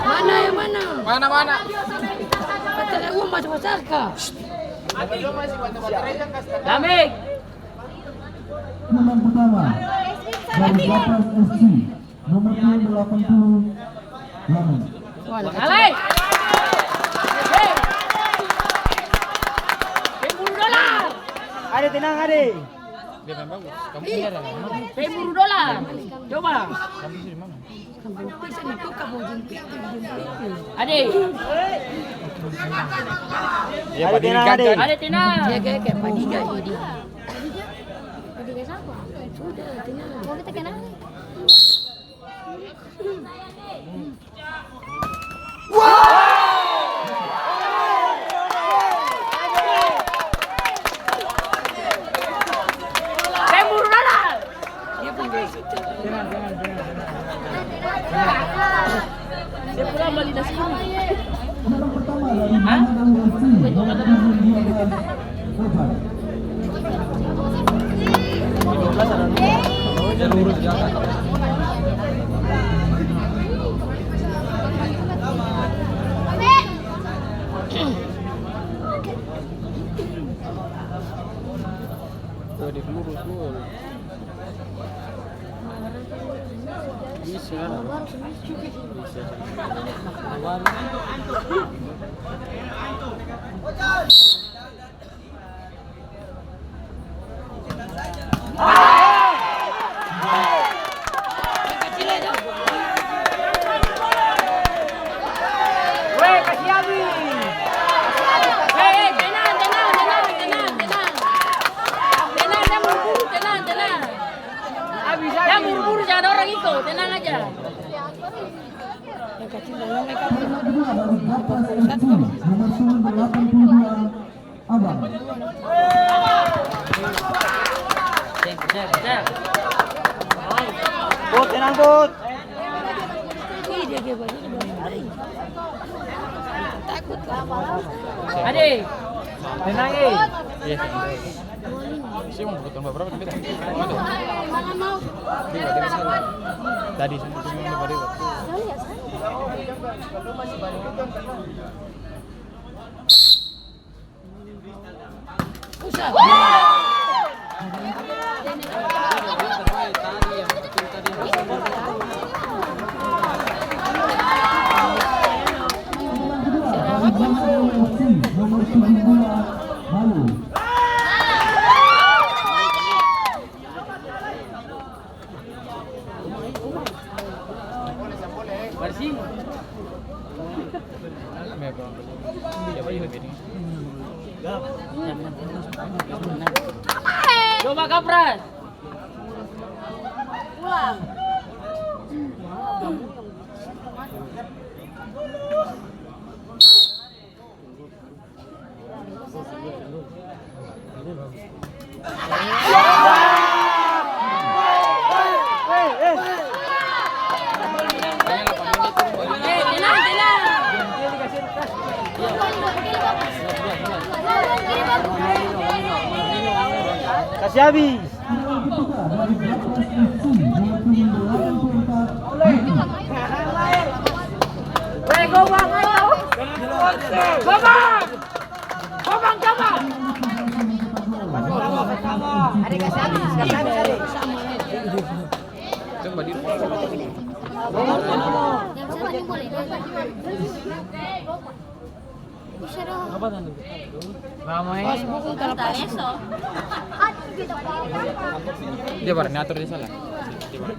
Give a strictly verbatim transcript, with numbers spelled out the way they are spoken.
Mana yang mana? Mana, mana? Kata uang masuk masaka. Damik. Tendangan pertama dari Gapas F C, nomor punggung delapan puluh, Lamun. Alai. Hei. Sepuluh dolar. Ade, tenang, Ade. Dia main bagus. Kamu punya dah, Lamun. Sepuluh dolar. Coba. Kamu di mana? Ade. Dia Ade, tenang, Ade. Ade, tenang. Dia kayak, kayak padiga jadi. Padiga siapa? Sudah, tenang. Mau kita kenal? Dia pulang bali nasi kuning. Hah? Tuh, dia lurus, lurus. Bisa. Bisa. Weh, kasi abis. Weh, weh, tenang, tenang, tenang, tenang, tenang. Tenang, jang buru-buru, tenang, tenang. Abis, abis. Jang buru-buru, jang ada orang iko, tenang aja. Nomor punggung delapan puluh dua, Abang. Bot, tenang, Bot. Ade. Tenang, eh. Iya. Sih, mau buka tambah berapa kita? Ada. Tadi sih, cuma ada baru. Coba kapras. Pulang. Kasi abis. Ramai. Dia baru ngatur di sana. Dia baru.